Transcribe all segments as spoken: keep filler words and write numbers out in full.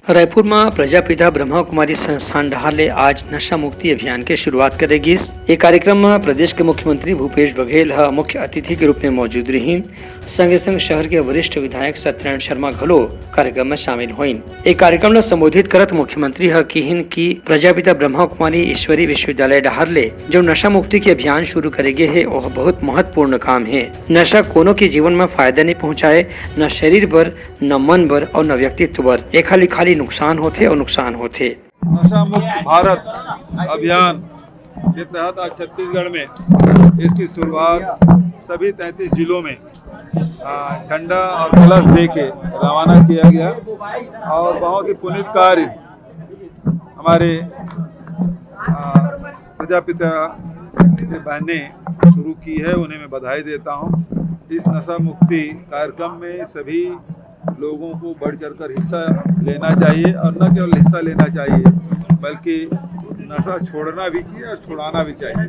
रायपुर म प्रजापिता ब्रह्मा कुमारी संस्थान डहार ले आज नशा मुक्ति अभियान के शुरुआत करे गिस। ए कार्यक्रम म प्रदेश के मुख्यमंत्री भूपेश बघेल ह मुख्य अतिथि के रूप में मौजूद रहिन। संगे संग शहर के वरिष्ठ विधायक सत्यनारायण शर्मा घलो कार्यक्रम में शामिल होइन। ए कार्यक्रम ल संबोधित करत मुख्यमंत्री ह किहिन कि प्रजापिता ब्रह्मा कुमारी ईश्वरी विश्वविद्यालय डहार ले जो नशा मुक्ति के अभियान शुरू करे गे हे, ओह बहुत महत्वपूर्ण काम हे। नशा कोनो के जीवन में फायदा नहीं पहुंचाए, न शरीर बर, न मन बर और न व्यक्तित्व बर। एखर ले खाली नुकसान होथे और नुकसान होथे। नशा मुक्त भारत अभियान के तहत आज छत्तीसगढ़ में इसकी शुरुआत सभी तैंतीस जिलों में, आ, झंडा और कलश दे के रवाना किया गया और बहुत ही पुनीत कार्य हमारे, आ, प्रजापिता के बहनें शुरू की है, उन्हें मैं बधाई देता हूँ। इस नशा मुक्ति कार्यक्रम में सभी लोगों को बढ़ चढ़कर हिस्सा लेना चाहिए और न केवल हिस्सा लेना चाहिए, बल्कि नशा छोड़ना भी चाहिए और छुड़ाना भी चाहिए,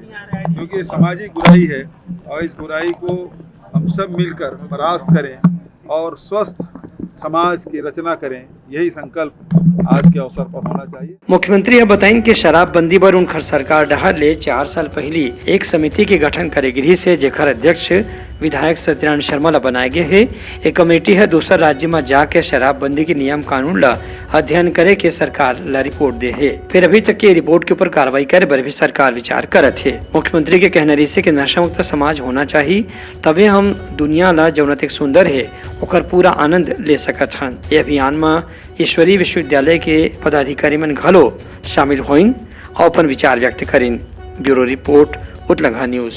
क्योंकि ये सामाजिक बुराई है और इस बुराई को हम सब मिलकर परास्त करें और स्वस्थ समाज की रचना करें, यही संकल्प आज के अवसर पर होना चाहिए। मुख्यमंत्री ह बताइन कि शराबबंदी बर उनखर सरकार डहार ले चार साल पहिली एक समिति के गठन करे गिरिस हे, जेखर अध्यक्ष विधायक सत्यनारायण शर्मा ल बनाए गे हे। ए कमेटी ह दूसर राज्य म जाके शराबबंदी के नियम कानून ल अध्ययन करे के सरकार ल रिपोर्ट दे हे। फेर अभी तक के रिपोर्ट के ऊपर कार्रवाई करे बर भी सरकार विचार करत हे। मुख्यमंत्री के कहना रहिस हे कि नशा मुक्त समाज होना चाही, तभे हम दुनिया ल जउन अतेक सुंदर हे, ओकर पूरा आनंद ले सकत हन। ए अभियान म ईश्वरी विश्वविद्यालय के पदाधिकारी मन घलो शामिल होइन अउ अपन विचार व्यक्त करिन। Bureau report, Utlangha news.